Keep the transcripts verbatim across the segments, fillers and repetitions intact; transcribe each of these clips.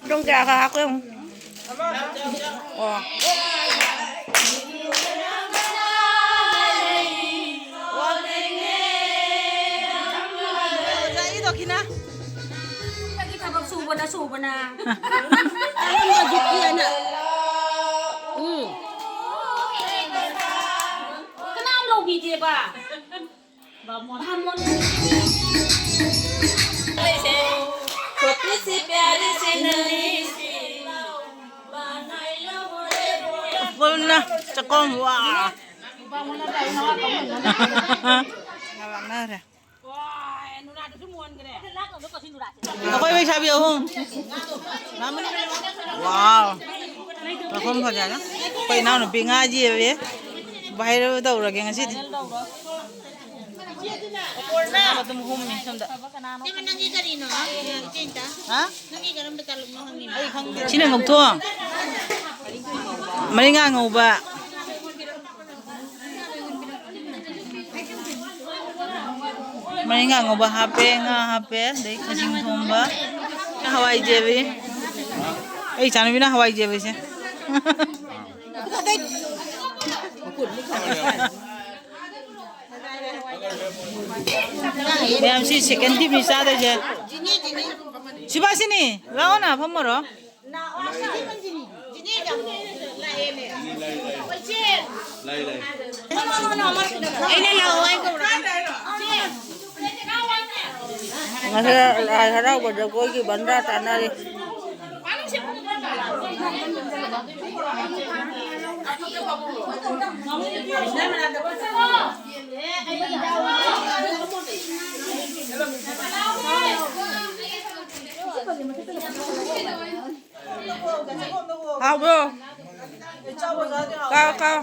ꯄꯨꯡ ꯀꯌꯥꯒ ꯍꯥꯞꯀꯦ ꯌꯦꯡꯉꯨ꯫ ꯑꯣ꯫ ꯑꯣꯖꯥꯒꯤ ꯗꯈꯤꯅꯥ꯫ ꯅꯪꯒꯤ ꯊꯕꯛ ꯁꯨꯕꯅ ꯁꯨꯕꯅ꯫ ꯀꯔꯝꯕ ꯌꯨꯛꯀꯤ ꯍꯥꯏꯅ? ꯎꯝ꯫ ꯀꯅꯥꯝ ꯂꯧꯕꯤꯗꯦꯕ꯫ ꯕꯥꯃꯣꯟ꯫ ꯕꯥꯃꯣꯟ꯫ ꯄꯨꯟꯅ ꯆꯥꯛꯈꯨꯝ꯫ ꯋꯥ꯫ ꯂꯥꯛꯅꯔꯦ꯫ ꯑꯩꯈꯣꯏ ꯂꯩꯁꯥꯕꯤ ꯑꯍꯨꯝ꯫ ꯋꯥꯎ꯫ ꯃꯐꯝ ꯐꯖꯅ꯫ ꯑꯩꯈꯣꯏ ꯏꯅꯥꯎꯅꯨꯄꯤ ꯉꯥ ꯌꯦꯜꯂꯦ꯫ viral ꯇꯧꯔꯒꯦ ꯉꯁꯤꯗꯤ꯫ ꯑꯗꯨꯝ ꯍꯨꯝꯃꯤ ꯁꯣꯝꯗ꯫ ꯁꯤꯕꯨ ꯅꯪꯒꯤ ꯀꯔꯤꯅꯣ? ꯏꯆꯦ ꯏꯟꯇ? ꯍꯥ? ꯅꯪꯒꯤ ꯀꯔꯝꯕ ꯇꯂꯨꯞꯅꯣ ꯍꯪꯉꯤꯅꯣ? ꯁꯤꯅ ꯉꯧꯊꯣꯛ꯫ ꯃꯔꯤꯡꯉꯥ ꯉꯧꯕ꯫ ꯃꯔꯤꯡꯉꯥ ꯉꯧꯕ ꯍꯥꯞꯄꯦ, ꯉꯥ ꯍꯥꯞꯄꯦ, ꯑꯗꯩ ꯈꯥꯖꯤꯡ ꯊꯣꯡꯕ, ꯍꯋꯥꯏꯖꯦꯕꯤ꯫ ꯑꯩ ꯏꯆꯥꯅꯨꯄꯤꯅ ꯍꯋꯥꯏꯖꯦꯕꯤꯁꯦ꯫ ꯃꯌꯥꯝ ꯁꯤ second ꯇꯤꯝꯅꯤ ꯆꯥꯗꯣꯏꯁꯦ꯫ ꯁꯤꯕꯥꯁꯤꯅꯤ, ꯂꯥꯛꯑꯣ ꯅ ꯐꯝꯃꯔꯣ꯫ ꯑꯩꯅ ꯂꯥꯛꯑꯣ ꯍꯥꯏ ꯀꯧꯔꯛꯑꯦ꯫ ꯉꯁꯤ ꯂꯥꯏ ꯍꯔꯥꯎꯕ ꯖꯒꯣꯏꯒꯤ ꯕꯟꯗꯥ ꯇꯥꯅꯔꯤ꯫ ꯍꯥꯎꯕ꯭ꯔꯣ? ꯀꯥꯎ, ꯀꯥꯎ꯫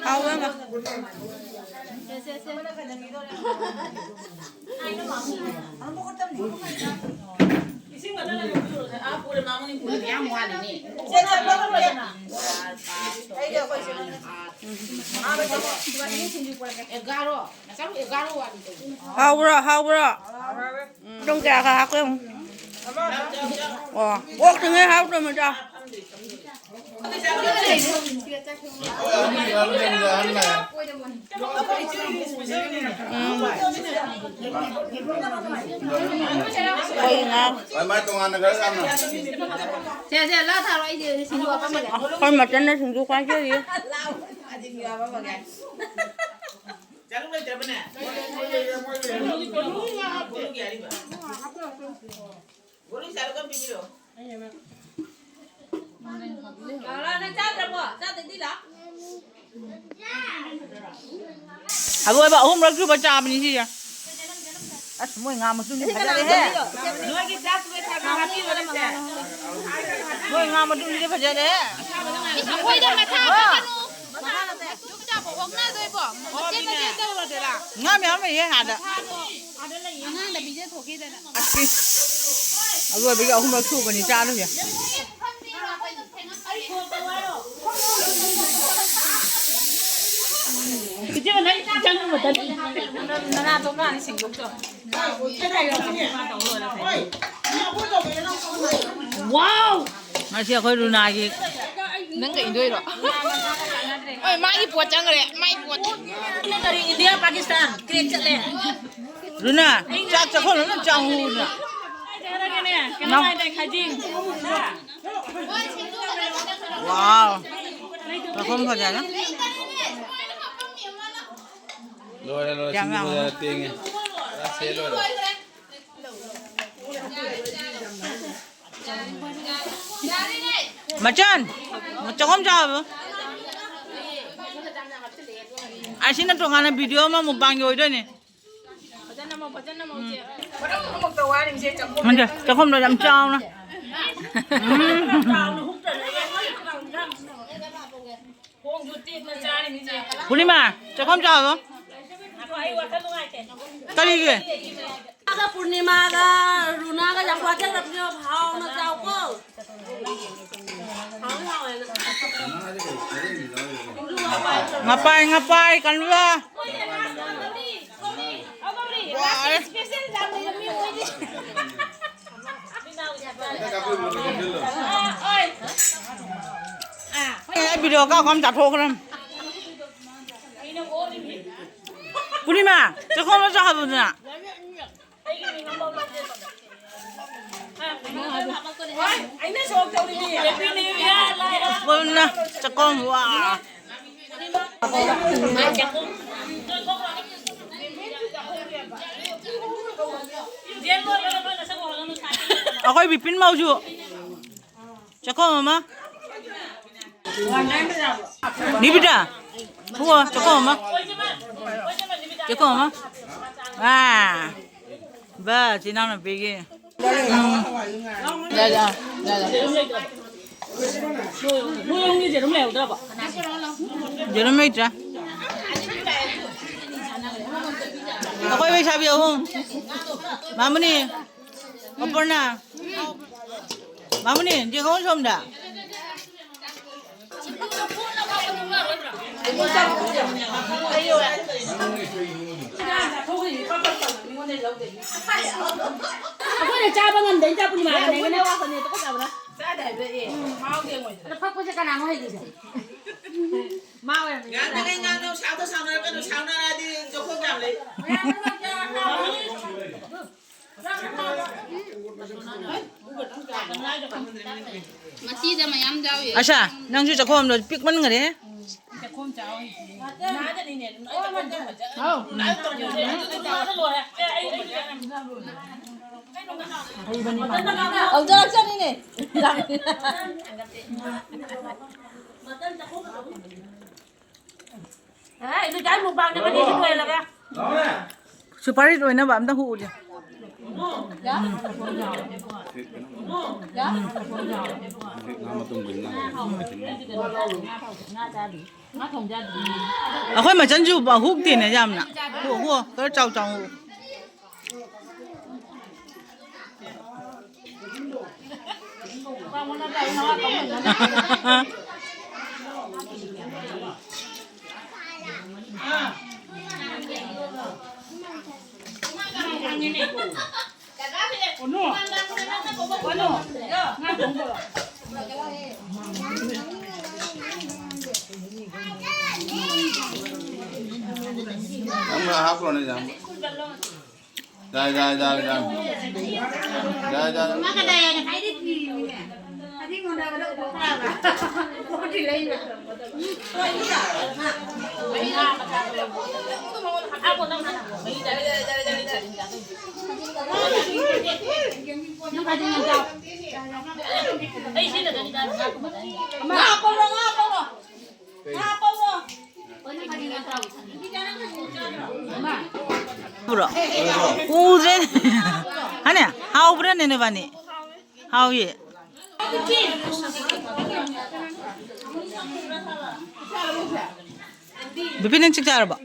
ꯍꯥꯎꯕ꯭ꯔꯣ? ꯍꯥꯎꯕ꯭ꯔꯣ? ꯍꯥꯎꯕ꯭ꯔꯣ? ꯄꯨꯡ ꯀꯌꯥꯒ ꯍꯥꯞꯀꯦ ꯌꯦꯡꯉꯨ꯫ ꯑꯣ, ꯑꯣꯛꯇ꯭ꯔꯤꯉꯩ ꯍꯥꯞꯇ꯭ꯔꯃꯤ ꯆꯥꯎ꯫ ꯎꯝ꯫ ꯑꯩꯈꯣꯏ ꯉꯥ꯫ ꯃꯥꯏ ꯇꯣꯉꯥꯟꯅ ꯈꯔ ꯌꯥꯝꯅ꯫ ꯁꯦ, ꯁꯦ, ꯂꯥ ꯊꯥꯔꯣ, ꯑꯩꯗꯤ ꯁꯤꯡꯖꯨ ꯍꯥꯞꯄꯝꯃꯒꯦ꯫ ꯑꯩꯈꯣꯏ ꯃꯆꯟꯅ ꯁꯤꯡꯖꯨ ꯆꯥꯖꯔꯤ꯫ ꯁꯤꯡꯖꯨ ꯍꯥꯞꯄꯝꯃꯒꯦ꯫ ꯆꯥꯂꯨꯛ ꯂꯩꯇ꯭ꯔꯕꯅꯦ? ꯃꯣꯏ ꯂꯩꯌꯦ, ꯃꯣꯏ ꯂꯩꯌꯦ, ꯃꯣꯏ ꯂꯩꯌꯦ꯫ ꯀꯣꯂꯨꯒꯤ ꯑꯔꯤꯕ꯫ ꯀꯣꯂꯨ ꯆꯥꯂꯨꯛ ꯑꯃ ꯄꯤꯕꯤꯔꯣ꯫ ꯂꯥꯛꯑꯣ, ꯂꯥꯛꯑꯣ, ꯅꯪ ꯆꯥꯗ꯭ꯔꯕꯣ? ꯆꯥꯗ꯭ꯔꯗꯤ ꯂꯥꯛꯑꯣ꯫ ꯑꯔꯣꯏꯕ ꯑꯍꯨꯝꯂꯛ ꯁꯨꯕ ꯆꯥꯕꯅꯤ ꯁꯤꯁꯦ꯫ ꯑꯁ, ꯃꯣꯏ ꯉꯥ ꯃꯇꯨꯝꯗꯤ ꯐꯖꯔꯦꯍꯦ꯫ ꯅꯣꯏꯒꯤ ꯆꯥꯛ ꯂꯣꯏ ꯊꯥꯡꯒꯠ ꯍꯥꯞꯄꯤꯔꯣ ꯅꯪꯁꯦ? ꯃꯣꯏ ꯉꯥ ꯃꯇꯨꯝꯗꯤ ꯐꯖꯔꯦꯍꯦ꯫ ꯑꯩꯈꯣꯏꯗ ꯃꯊꯥ ꯀꯛꯀꯅꯨ꯫ ꯌꯨꯝꯗꯕꯨ ꯑꯣꯛꯅꯗꯣꯏꯕꯣ? ꯃꯆꯦꯠ ꯃꯆꯦꯠ ꯇꯧꯔꯗꯣꯏꯔꯥ? ꯉꯥ ꯃꯌꯥꯝ ꯂꯩꯌꯦ ꯑꯥꯗ꯫ ꯑꯉꯥꯡꯗ ꯄꯤꯖꯊꯣꯛꯈꯤꯗꯅ꯫ ꯑꯁꯤ ꯑꯔꯣꯏꯕꯒꯤ ꯑꯍꯨꯝꯂꯛ ꯁꯨꯕꯅꯤ ꯆꯥꯗꯣꯏꯁꯦ꯫ ꯏꯆꯦ, ꯅꯪ ꯆꯪꯉꯨꯕꯗ ꯅꯅꯥ ꯇꯣꯛꯂꯛꯑꯅꯤ, ꯁꯦꯡꯗꯣꯛꯆꯧ꯫ ꯋꯥꯎ! ꯉꯁꯤ ꯑꯩꯈꯣꯏ ꯔꯨꯅꯥꯒꯤ ꯅꯪꯒ ꯏꯟꯗꯣꯏꯔꯣ? ꯍꯣꯏ, ꯃꯥꯒꯤ ꯄꯣꯠ ꯆꯪꯈ꯭ꯔꯦ, ꯃꯥꯒꯤ ꯄꯣꯠ꯫ ꯀꯔꯤ ꯏꯟꯗꯤꯌꯥ ꯄꯥꯀꯤꯁꯇꯥꯟ ꯀ꯭ꯔꯦꯛ ꯆꯠꯂꯦ꯫ ꯔꯨꯅꯥ, ꯆꯥꯛ ꯆꯥꯛꯈꯨꯝꯗ ꯂꯣꯏ ꯆꯪꯍꯧꯔꯦ꯫ ꯀꯩꯅꯣ ꯍꯥꯏꯗꯥꯏ, ꯈꯥꯖꯤꯡ꯫ ꯋꯥꯎ꯫ ꯆꯥꯛꯈꯨꯝ ꯐꯖꯅ꯫ ꯂꯣꯏꯔꯦ, ꯂꯣꯏꯔꯦ, ꯌꯥꯝ ꯁꯤꯡꯖꯨ ꯌꯥꯝ ꯐꯖꯅ ꯇꯦꯡꯉꯦ꯫ ꯄꯨꯔꯥ ꯁꯦꯠ ꯂꯣꯏꯔꯦ꯫ ꯃꯆꯟ, ꯆꯥꯛꯈꯨꯝ ꯆꯥꯕ꯫ ꯑꯁꯤꯅ ꯇꯣꯉꯥꯟꯅ ꯚꯤꯗꯤꯑꯣ ꯑꯃ ꯃꯨꯛꯕꯥꯡꯒꯤ ꯑꯣꯏꯗꯣꯏꯅꯦ꯫ ꯐꯖꯅ ꯅꯝꯃꯣ, ꯐꯖꯅ ꯅꯝꯃꯣ, ꯏꯆꯦ꯫ ꯈꯪꯗꯦ, ꯆꯥꯛꯈꯨꯝꯗꯣ ꯌꯥꯝ ꯆꯥꯎꯅ꯫ ꯎꯝ꯫ ꯄꯨꯔꯅꯤꯃꯥ, ꯆꯥꯛꯈꯨꯝ ꯆꯥꯎꯕ꯫ ꯀꯔꯤꯒꯤ? ꯄꯨꯔꯅꯤꯃꯥꯒ ꯔꯨꯅꯥꯒ ꯌꯥꯝ ꯋꯥꯖꯈ꯭ꯔꯕꯅꯦ, ꯍꯥꯎꯅ ꯆꯥꯎꯀꯣ꯫ ꯍꯥꯎꯅ ꯍꯥꯎꯋꯦꯅ꯫ ꯉꯄꯥꯏ, ꯉꯄꯥꯏ, ꯀꯜꯂꯨ꯫ ꯋꯥꯔꯦ꯫ ꯑꯦ, ꯑꯩ video ꯀꯥꯞ ꯀꯥꯞ ꯆꯥꯊꯣꯛꯈ꯭ꯔꯦ꯫ ꯄꯨꯔꯅꯤꯃꯥ, ꯆꯥꯛꯈꯣꯝꯗ ꯆꯥꯍꯜꯂꯨꯗꯅ꯫ ꯄꯨꯟꯅ ꯆꯥꯛꯈꯣꯝ, ꯋꯥ꯫ ꯑꯩꯈꯣꯏ ꯕꯤꯄꯤꯟ ꯃꯧꯁꯨ ꯆꯥꯛꯈꯣꯝ ꯑꯃ꯫ ꯅꯤꯕꯤꯇꯥ, ꯄꯨꯑꯣ, ꯆꯥꯛꯈꯣꯝ ꯑꯃ꯫ ꯆꯥꯛꯈꯣꯝ ꯑꯃ꯫ ꯑꯥ, ꯕꯁ, ꯏꯅꯥꯎꯅꯨꯄꯤꯒꯤ꯫ ꯎꯝ꯫ ꯌꯥ, ꯌꯥ, ꯌꯥ, ꯌꯥ꯫ ꯅꯣꯏ ꯑꯍꯨꯝꯒꯤ ꯌꯦꯔꯨꯝ ꯂꯩꯍꯧꯗ꯭ꯔꯕꯣ? ꯌꯦꯔꯨꯝ ꯂꯩꯇ꯭ꯔꯦ꯫ ꯑꯩꯈꯣꯏ ꯂꯩꯁꯥꯕꯤ ꯑꯍꯨꯝ꯫ ꯃꯥꯃꯨꯅꯤ, ꯑꯄꯨꯔꯅ, ꯃꯥꯃꯨꯅꯤ, ꯌꯦꯡꯉꯣ ꯁꯣꯝꯗ꯫ ꯑꯩꯈꯣꯏꯅ ꯆꯥꯕ ꯉꯝꯗꯦ, ꯏꯆꯥ ꯄꯨꯔꯅꯤꯃꯥꯒꯅꯦ꯫ ꯆꯥꯗꯦ ꯍꯥꯏꯕ, ꯑꯦ, ꯃꯍꯥꯎ ꯌꯦꯡꯉꯣꯏꯗ꯭ꯔꯥ? ꯑꯗꯣ ꯐꯛꯄꯁꯦ ꯀꯅꯥꯅꯣ ꯍꯩꯔꯤꯁꯦ? ꯃꯥ ꯑꯣꯏꯔꯝꯃꯤ꯫ ꯌꯥꯝꯅ ꯂꯩ, ꯉꯥꯡꯅꯧ, ꯁꯥꯎꯗ ꯁꯥꯎꯅꯔꯛꯀꯅꯨ, ꯁꯥꯎꯅꯔꯛꯑꯗꯤ ꯖꯣꯈꯣ ꯌꯥꯝ ꯂꯩ꯫ ꯃꯆꯤꯗ ꯃꯌꯥꯝ ꯌꯥꯎꯏ꯫ ꯑꯁꯥ, ꯅꯪꯁꯨ ꯆꯥꯛꯈꯣꯝꯗꯣ ꯄꯤꯛꯃꯟꯈꯔꯦ꯫ ꯍꯥꯎ꯫ ꯍꯧꯖꯔꯛꯆꯅꯤꯅꯦ꯫ ꯑꯦ, ꯑꯩꯗꯤ ꯗꯥꯏ ꯃꯨꯛꯕꯥꯡꯗ ꯀꯔꯤꯁꯨ ꯂꯣꯏꯍꯜꯂꯒꯦ꯫ ꯁꯨꯄꯔ ꯍꯤꯠ ꯑꯣꯏꯅꯕ ꯑꯝꯇ ꯍꯨꯛꯎꯁꯦ꯫ ꯑꯩꯈꯣꯏ ꯃꯆꯟꯁꯨ ꯍꯨꯛꯇꯦꯅꯦ ꯌꯥꯝꯅ꯫ ꯍꯨ, ꯍꯨ, ꯈꯔ ꯆꯥꯎ ꯆꯥꯎ ꯍꯨ꯫ ꯌꯥꯝ ꯍꯥꯞꯄ꯭ꯔꯣꯅꯦ, ꯌꯥꯝ꯫ ꯌꯥꯏ, ꯌꯥꯏ, ꯌꯥꯏ, ꯌꯥꯏ꯫ ꯌꯥꯏ, ꯌꯥꯏ꯫ ꯎꯕ꯭ꯔꯣ? ꯎꯗ꯭ꯔꯦ꯫ ꯍꯥꯏꯅꯦ? ꯍꯥꯎꯕ꯭ꯔꯥꯅꯦ ꯅꯣꯏꯕꯥꯅꯤ? ꯍꯥꯎꯏ꯫ ꯕꯤꯄꯤꯟ, ꯅꯪ ꯆꯥꯛ ꯆꯥꯔꯕꯣ?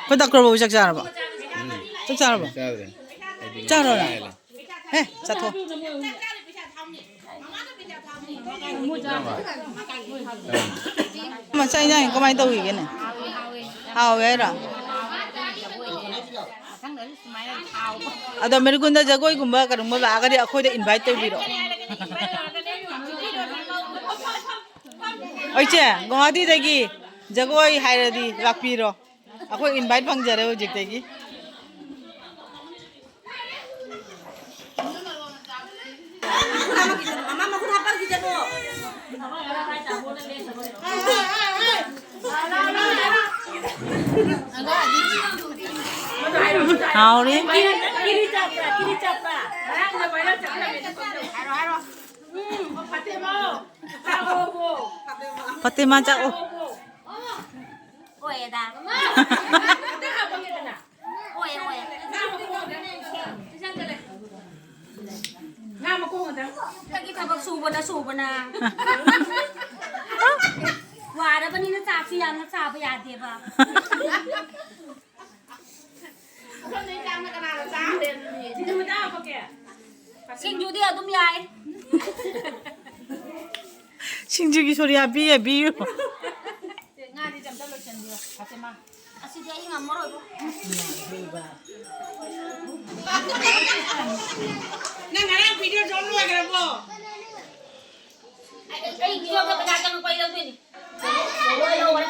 ꯑꯩꯈꯣꯏ ꯗꯥꯛꯇꯔ ꯕꯥꯕꯨ ꯆꯥꯛ ꯆꯥꯔꯕꯣ? ꯆꯥꯛ ꯆꯥꯔꯕꯣ? ꯆꯥꯔꯣ ꯅꯪ꯫ ꯍꯦ, ꯆꯠꯊꯣꯛ꯫ ꯃꯆꯥ ꯏꯟꯖꯥꯡ ꯀꯃꯥꯏꯅ ꯇꯧꯈꯤꯒꯦꯅꯦ? ꯍꯥꯎꯋꯦ ꯍꯥꯏꯔꯣ? ꯑꯗꯣ ꯃꯦꯔꯤꯀꯨꯟꯗ ꯖꯒꯣꯏꯒꯨꯝꯕ ꯀꯩꯅꯣꯒꯨꯝꯕ ꯂꯥꯛꯑꯒꯗꯤ ꯑꯩꯈꯣꯏꯗ invite ꯇꯧꯕꯤꯔꯛꯑꯣ꯫ ꯍꯣꯏ ꯏꯆꯦ, ꯒꯨꯋꯥꯍꯥꯇꯤꯗꯒꯤ ꯖꯒꯣꯏ ꯍꯥꯏꯔꯗꯤ ꯂꯥꯛꯄꯤꯔꯣ꯫ ꯑꯩꯈꯣꯏ invite ꯐꯪꯖꯔꯦ ꯍꯧꯖꯤꯛꯇꯒꯤ꯫ ꯍꯥꯎꯔꯦ꯫ ꯐꯥꯇꯤꯃꯥ ꯆꯥꯛꯑꯣ꯫ ꯑꯣꯏꯌꯦꯗ꯫ ꯑꯣꯏꯌꯦ, ꯑꯣꯏꯌꯦ꯫ ꯌꯨꯝꯗꯒꯤ ꯊꯕꯛ ꯁꯨꯕꯅ ꯁꯨꯕꯅ꯫ ꯋꯥꯔꯕꯅꯤꯅ ꯆꯥꯛꯁꯨ ꯌꯥꯝꯅ ꯆꯥꯕ ꯌꯥꯗꯦꯕ꯫ ꯁꯤꯡꯖꯨꯗꯤ ꯑꯗꯨꯝ ꯌꯥꯏ꯫ ꯁꯤꯡꯖꯨꯒꯤ ꯁꯣꯔꯤ ꯍꯥꯞꯄꯤ, ꯍꯥꯞꯄꯤꯌꯨ꯫ ꯉꯥꯗꯤ ꯑꯝꯇ ꯂꯣꯏꯁꯟꯕꯤꯌꯣ, ꯐꯥꯇꯤꯃꯥ꯫ ꯑꯁꯤꯗꯤ ꯑꯩ ꯉꯝꯃꯔꯣꯏꯕꯣ꯫ ꯅꯪ ꯉꯔꯥꯡ video ꯖꯣꯝ ꯂꯣꯏꯈ꯭ꯔꯕꯣ? ꯑꯩ, ꯑꯩ video ꯗ ꯄꯩꯁꯥ ꯆꯪꯉꯛꯄ ꯑꯩ ꯂꯧꯗꯣꯏꯅꯤ꯫ ꯂꯣꯏ ꯂꯧꯔꯦ꯫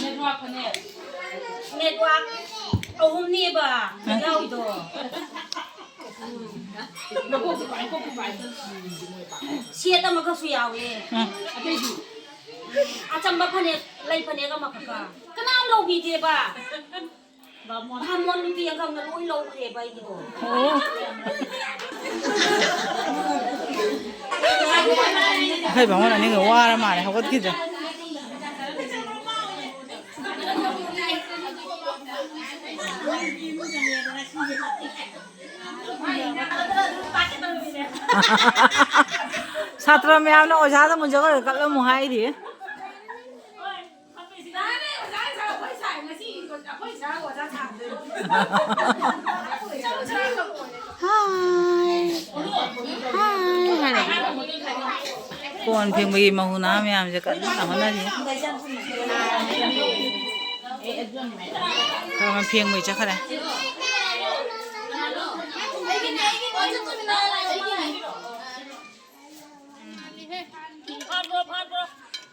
Network ꯐꯅꯦꯛ꯫ Network ꯑꯍꯨꯝꯅꯦꯕ ꯌꯥꯎꯔꯤꯗꯣ꯫ Set ꯑꯃꯈꯛꯁꯨ ꯌꯥꯎꯋꯦ꯫ ꯑꯆꯝꯕ ꯐꯅꯦꯛ, ꯂꯩ ꯐꯅꯦꯛ ꯑꯃꯈꯛꯀ꯫ ꯀꯅꯥꯝ ꯂꯧꯕꯤꯗꯦꯕ꯫ ꯕꯥꯃꯣꯟ ꯅꯨꯄꯤ ꯑꯪꯀꯜꯅ ꯂꯣꯏ ꯂꯧꯈ꯭ꯔꯦꯕ ꯑꯩꯒꯤꯗꯣ꯫ ꯑꯣ꯫ ꯑꯩꯈꯣꯏ ꯕꯥꯃꯣꯟ ꯑꯅꯤꯒ ꯋꯥꯔ ꯃꯥꯜꯂꯦ ꯍꯧꯒꯠꯈꯤꯗ꯭ꯔꯦ꯫ ꯁꯥꯇ꯭ꯔ ꯃꯌꯥꯝꯅ ꯑꯣꯖꯥꯗ ꯃꯨꯟꯖꯧ ꯀꯠꯂꯝꯃꯨ ꯍꯥꯏꯔꯤ꯫ ꯍꯥꯏ꯫ ꯍꯥꯏ ꯍꯥꯏꯔꯦ꯫ ꯀꯣꯟ ꯐꯦꯡꯕꯒꯤ ꯃꯍꯨ ꯅꯥ ꯃꯌꯥꯝꯁꯦ ꯀꯟꯅ ꯍꯣꯠꯅꯔꯤ꯫ ꯈꯔ ꯑꯃ ꯐꯦꯡꯕꯩ ꯆꯠꯈ꯭ꯔꯦ꯫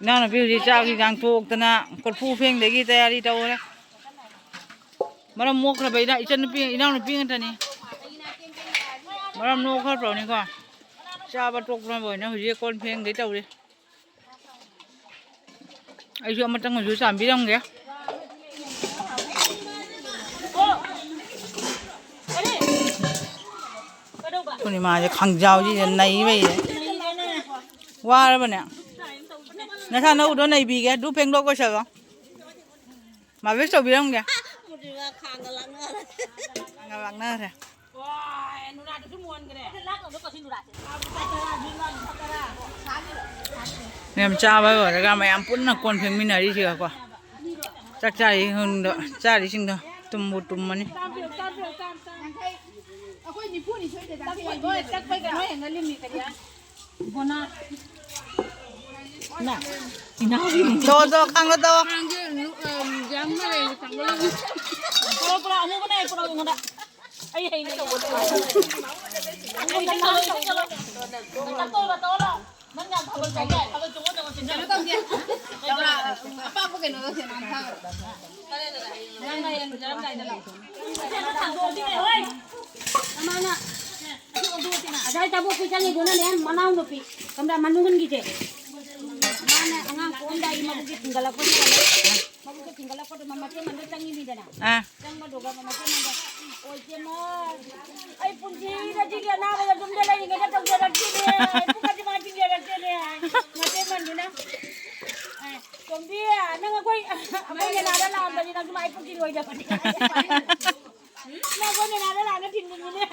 ꯏꯅꯥꯎꯅꯨꯄꯤ ꯍꯧꯖꯤꯛ ꯆꯥꯛ ꯏꯟꯖꯥꯡ ꯇꯣꯛꯇꯅ ꯀꯣꯔꯐꯨ ꯐꯦꯡꯗꯒꯤ ꯇꯌꯥꯔꯤ ꯇꯧꯔꯦ꯫ ꯃꯔꯝ ꯃꯣꯛꯈ꯭ꯔꯕ ꯏꯅꯥ-, ꯏꯆꯟꯅꯨꯄꯤ, ꯏꯅꯥꯎꯅꯨꯄꯤ ꯉꯥꯛꯇꯅꯤ꯫ ꯃꯔꯝ ꯃꯣꯛꯈ꯭ꯔꯕꯅꯤꯀꯣ꯫ ꯆꯥꯕ ꯇꯣꯛꯄ꯭ꯔꯕ ꯑꯣꯏꯅ ꯍꯧꯖꯤꯛ ꯀꯣꯟ ꯐꯦꯡꯗꯩ ꯇꯧꯔꯤ꯫ ꯑꯩꯁꯨ ꯑꯃꯇꯪ ꯑꯣꯏꯁꯨ ꯆꯥꯝꯕꯤꯔꯝꯒꯦ꯫ ꯄꯨꯔꯅꯤꯃꯥꯁꯦ ꯈꯥꯡꯖꯥꯎꯁꯤꯗ ꯅꯩꯕꯩꯁꯦ꯫ ꯋꯥꯔꯕꯅꯦ꯫ ꯅꯁꯥ ꯅꯎꯗꯣ ꯅꯩꯕꯤꯒꯦ꯫ ꯑꯗꯨ ꯐꯦꯡꯗꯣꯛ ꯀꯣꯏꯁꯜꯂꯣ꯫ ꯃꯥꯂꯤꯁ ꯇꯧꯕꯤꯔꯝꯒꯦ꯫ ꯄꯨꯔꯅꯤꯃꯥ ꯈꯥꯡꯒ ꯂꯥꯛꯅꯔꯦ꯫ ꯈꯥꯡꯒ ꯂꯥꯛꯅꯔꯦ꯫ ꯃꯌꯥꯝ ꯆꯥꯕ ꯂꯣꯏꯔꯒ ꯃꯌꯥꯝ ꯄꯨꯟꯅ ꯀꯣꯟ ꯐꯦꯡꯃꯤꯟꯅꯔꯤꯁꯤꯒꯀꯣ꯫ ꯆꯥꯛ ꯆꯥꯔꯤꯁꯤꯡꯗꯣ, ꯆꯥꯔꯤꯁꯤꯡꯗꯣ ꯇꯨꯝꯕꯨ ꯇꯨꯝꯃꯅꯤ꯫ ꯇꯣ, ꯇꯣ, ꯈꯥꯡꯒ ꯇꯣ꯫ ꯄꯨꯔꯛꯑꯣ, ꯄꯨꯔꯛꯑꯣ, ꯑꯃꯨꯕꯅꯦ, ꯄꯨꯔꯛꯑꯣ ꯑꯩꯉꯣꯟꯗ꯫ ꯑꯩ ꯍꯩꯅ ꯇꯧꯕ ꯅꯨꯡꯉꯥꯏꯇꯦ꯫ ꯆꯠꯇꯣꯏꯕ, ꯇꯧꯔꯣ꯫ ꯅꯪ ꯌꯥꯝ ꯊꯥꯕꯜ ꯆꯣꯡꯉꯦ, ꯊꯥꯕꯜ ꯆꯣꯡꯉꯣ, ꯆꯣꯡꯉꯣ, ꯆꯣꯡꯉꯣ꯫ ꯀꯩꯅꯣ ꯇꯧꯁꯦ꯫ ꯆꯧꯔꯥ, ꯑꯄꯥꯛꯄ ꯀꯩꯅꯣ ꯇꯧꯁꯦ, ꯅꯍꯥꯟ ꯊꯥꯕꯗꯣ꯫ ꯅꯪ ꯍꯌꯦꯡ ꯆꯠꯂꯝꯗꯥꯏꯗ ꯂꯥꯛꯑꯣ꯫ ꯊꯥꯡꯗꯣꯛꯑꯗꯤꯅꯦ, ꯍꯣꯏ꯫ ꯃꯃꯥꯅ, ꯑꯁꯥꯏ ꯇꯥꯕꯣꯛꯀꯤ ꯆꯪꯉꯤꯗꯨꯅꯅꯦ, ꯃꯅꯥꯎ ꯅꯨꯄꯤ, ꯀꯝꯔꯥ ꯃꯅꯨꯡꯍꯟꯒꯤꯁꯦ꯫ ꯃꯥꯅ ꯑꯉꯥꯡ ꯄꯣꯛꯑꯝꯗꯥꯏꯒꯤ ꯃꯕꯨꯛꯁꯦ ꯊꯤꯡꯒꯠꯂꯛꯄꯁꯤꯗ, ꯃꯕꯨꯛꯁꯦ ꯊꯤꯡꯒꯠꯂꯛꯄꯗ ꯃꯃꯥ ꯃꯆꯦ ꯃꯟꯗꯣ ꯆꯪꯉꯤꯅꯤꯗꯅ꯫ ꯑꯥ꯫ ꯆꯪꯕꯗꯨꯒ ꯃꯃꯥ ꯃꯆꯦ ꯃꯟꯗꯣ, "ꯑꯣ, ꯏꯆꯦꯃ, ꯑꯩ ꯄꯨꯟꯁꯤꯗ ꯁꯤꯒꯤ ꯑꯅꯥꯕ ꯌꯨꯝꯗ ꯂꯩꯔꯤꯉꯩꯗ ꯇꯧꯖꯔꯛꯇꯦꯅꯦ, ꯄꯨꯈ꯭ꯔꯤꯁꯤ ꯃꯥ ꯊꯤꯡꯖꯔꯛꯇꯦꯅꯦ", ꯍꯥꯏ꯫ ꯃꯆꯦ ꯃꯟꯗꯨꯅ, ꯑꯦ, "ꯇꯣꯝꯕꯤ, ꯅꯪ ꯑꯩꯈꯣꯏ, ꯑꯩꯈꯣꯏ ꯃꯦꯂꯥꯗ ꯂꯥꯛꯑꯝꯕꯗꯤ ꯅꯪꯁꯨ ꯃꯥꯏ ꯄꯨꯟꯁꯤ ꯂꯣꯏꯗꯕꯅꯤ꯫ ꯅꯪ ꯑꯩꯈꯣꯏ ꯃꯦꯂꯥꯗ ꯂꯥꯛꯑꯒ ꯊꯤꯟꯕꯤꯅꯤꯅꯦ"꯫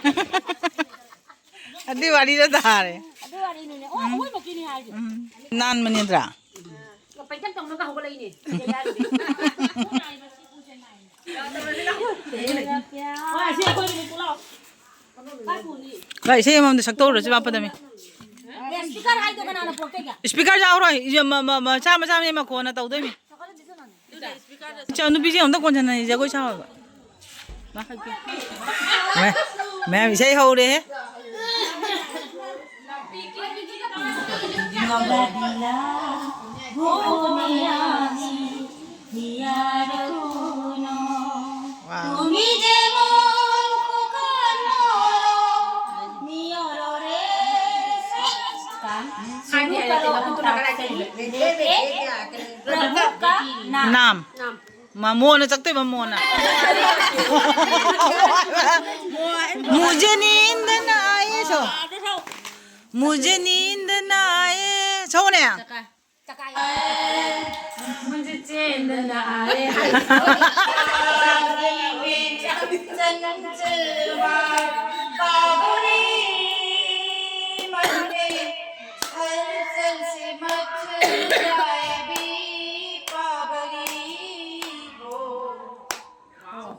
ꯑꯗꯨꯏ ꯋꯥꯔꯤꯗꯣ ꯇꯥꯔꯦ꯫ ꯑꯗꯨ ꯋꯥꯔꯤꯅꯤꯅꯦ꯫ ꯑꯣ, ꯎꯝ꯫ ꯑꯋꯣꯏꯕꯀꯤꯅꯤ ꯍꯥꯏꯁꯦ꯫ ꯎꯝ꯫ ꯅꯥꯟꯕꯅꯤꯗ꯭ꯔꯥ? ꯄꯩꯇꯪ ꯇꯧꯅꯒ ꯍꯧꯒꯠꯂꯛꯏꯅꯦ꯫ ꯍꯣꯏ, ꯑꯁꯤ ꯑꯩꯈꯣꯏꯒꯤꯅꯤ, ꯄꯨꯂꯥꯎ꯫ ꯚꯥꯏ, ꯏꯁꯩ ꯑꯃꯃꯝꯗ ꯁꯛꯇꯣꯛꯎꯔꯁꯤ, ꯃꯥ ꯄꯗꯃꯤ꯫ ꯑꯦ, speaker ꯍꯥꯏꯗꯣ ꯀꯅꯥꯅ ꯄꯨꯔꯛꯇꯣꯏꯒꯦ? Speaker ꯌꯥꯎꯔꯣꯏ꯫ ꯏꯖ-, ꯃ-, ꯃ-, ꯃꯆꯥ ꯃꯆꯥꯅꯦ, ꯃꯈꯣꯟꯅ ꯇꯧꯗꯣꯏꯅꯤ꯫ ꯏꯆꯥ ꯅꯨꯄꯤꯁꯦ ꯑꯝꯇ ꯀꯣꯟꯁꯤꯟꯅꯁꯤ, ꯖꯒꯣꯏ ꯁꯥꯎ ꯍꯥꯏꯕ꯫ ꯃꯥ ꯍꯥꯏꯒꯦ꯫ ꯃꯌꯥꯝ ꯏꯁꯩ ꯍꯧꯔꯦꯍꯦ꯫ Wow. नाम। मा-, मोहन चकते बा मोहन। मुझे नींद ना आए सो। मुझे नींद ना आए। सोने। मुझे चैन ना आए।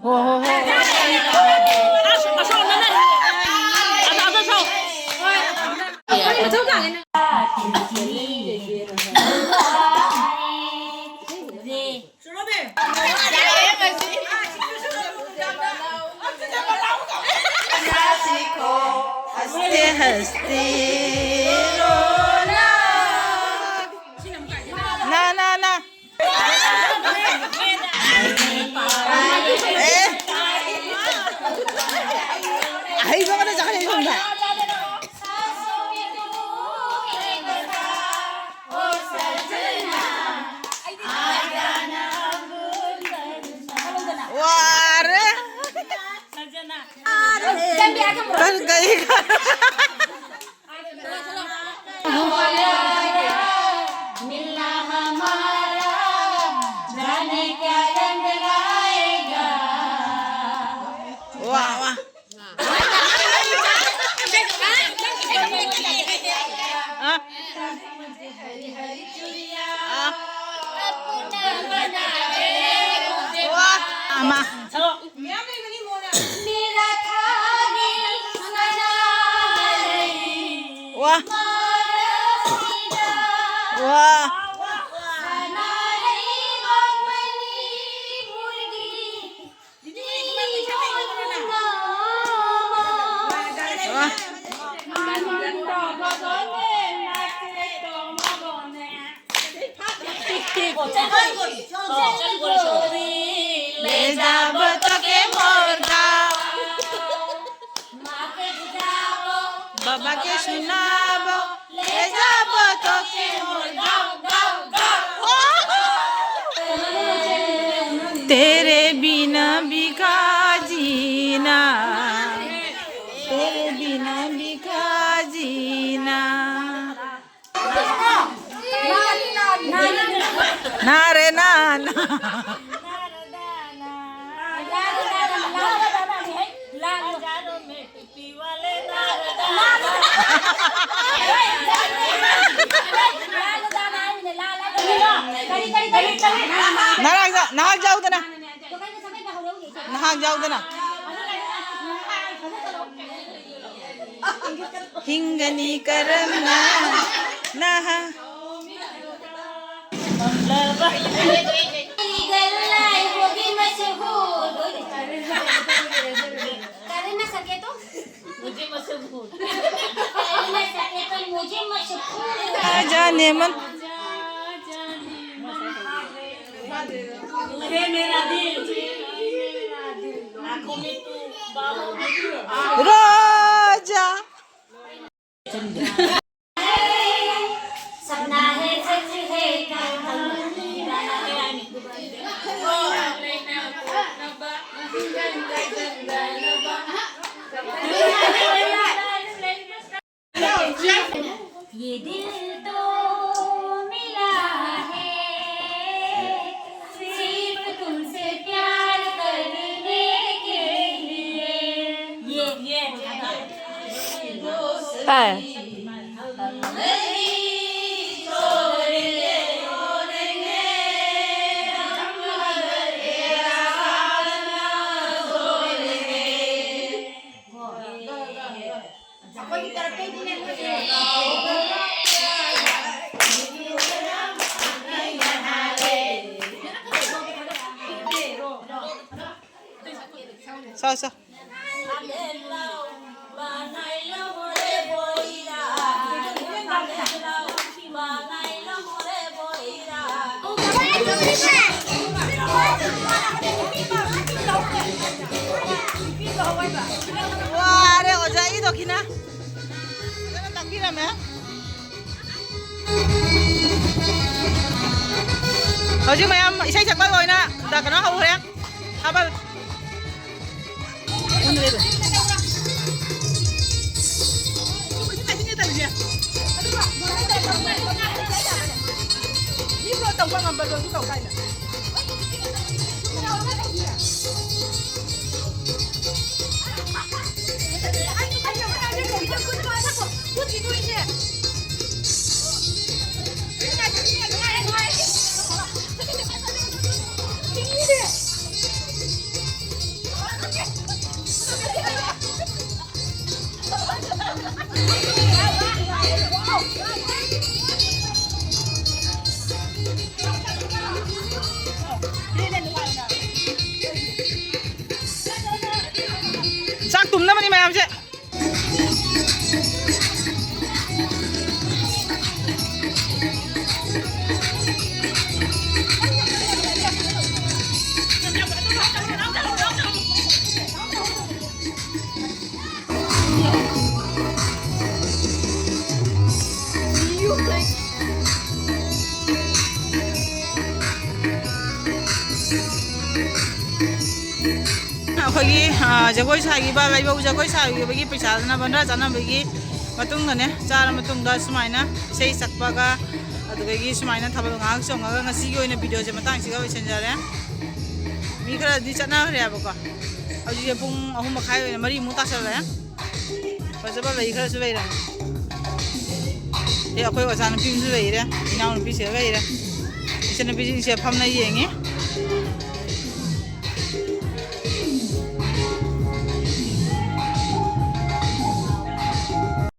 ꯍꯣ, ꯍꯣ, ꯍꯣ꯫ हंसते रोना। ना, ना, ना। ए। ꯑꯍꯩꯕ ꯉꯥꯛꯇ ꯆꯥꯈꯠꯂꯛꯏ ꯁꯣꯝꯗ꯫ ꯋꯥꯔꯦ꯫ ꯀꯔꯤ, ꯀꯔꯤ? वाह, वाह। हाँ। हाँ। वाह, अम्मा। वाह। वाह। वाह। ले जाबो तोके मोर गाँव। बाबा के सुनाबो, ले जाबो तोके मोर गाँव, गाँव, गाँव। तेरे बिना बिका जीना, तेरे बिना बिका जीना। ना रे ना, ना। ꯅꯍꯥꯛ ꯖꯥꯎ-, ꯅꯍꯥꯛ ꯖꯥꯎꯗꯅ꯫ ꯅꯍꯥꯛ ꯖꯥꯎꯗꯅ꯫ ꯍꯤꯡꯒꯅꯤ ꯀꯔꯝꯅ ꯅꯍꯥꯛ꯫ जाने मन। रोजा। सपना है सच है क्या? ये दिल तो मिला है सिर्फ तुमसे प्यार करने के लिए। ये, ये। ꯁꯥꯎ, ꯁꯥꯎ꯫ ꯋꯥꯔꯦ ꯑꯣꯖꯥꯒꯤ ꯗꯈꯤꯅꯥ꯫ ꯐꯖꯅ ꯇꯥꯛꯄꯤꯔꯝꯃꯦ꯫ ꯍꯧꯖꯤꯛ ꯃꯌꯥꯝ ꯏꯁꯩ ꯁꯛꯄ ꯂꯣꯏꯅ ꯀꯩꯅꯣ ꯍꯧꯈ꯭ꯔꯦ꯫ ꯊꯥꯕꯜ꯫ ꯆꯥꯛ ꯇꯨꯝꯅꯕꯅꯤ ꯃꯌꯥꯝꯁꯦ꯫ ꯑꯩꯈꯣꯏꯒꯤ ꯖꯒꯣꯏ ꯁꯥꯈꯤꯕ, ꯂꯩꯕꯧ ꯖꯒꯣꯏ ꯁꯥꯈꯤꯕꯒꯤ ꯄꯩꯁꯥꯗꯨꯅ ꯕꯟꯗ꯭ꯔꯥ ꯆꯥꯅꯕꯒꯤ ꯃꯇꯨꯡꯗꯅꯦ, ꯆꯥꯔ ꯃꯇꯨꯡꯗ ꯁꯨꯃꯥꯏꯅ ꯏꯁꯩ ꯁꯛꯄꯒ, ꯑꯗꯨꯗꯒꯤ ꯁꯨꯃꯥꯏꯅ ꯊꯥꯕꯜ ꯉꯥꯏꯍꯥꯛ ꯆꯣꯡꯉꯒ ꯉꯁꯤꯒꯤ ꯑꯣꯏꯅ ꯚꯤꯗꯤꯑꯣꯁꯦ ꯃꯇꯥꯡꯁꯤꯒ ꯂꯣꯏꯁꯤꯟꯖꯔꯦ꯫ ꯃꯤ ꯈꯔꯗꯤ ꯆꯠꯅꯈ꯭ꯔꯦꯕꯀꯣ꯫ ꯍꯧꯖꯤꯛꯁꯦ ꯄꯨꯡ ꯑꯍꯨꯝ ꯃꯈꯥꯏ ꯑꯣꯏꯅ ꯃꯔꯤꯃꯨꯛ ꯇꯥꯁꯜꯂꯛꯑꯦ꯫ ꯐꯖꯕ ꯂꯩ ꯈꯔꯁꯨ ꯂꯩꯔꯝꯃꯤ꯫ ꯑꯦ, ꯑꯩꯈꯣꯏ ꯑꯣꯖꯥ ꯅꯨꯄꯤ ꯑꯃꯁꯨ ꯂꯩꯔꯦ, ꯏꯅꯥꯎ ꯅꯨꯄꯤꯁꯤꯗ ꯂꯩꯔꯦ꯫ ꯏꯆꯟꯅꯨꯄꯤꯁꯤꯡꯁꯦ ꯐꯝꯅ ꯌꯦꯡꯉꯤ꯫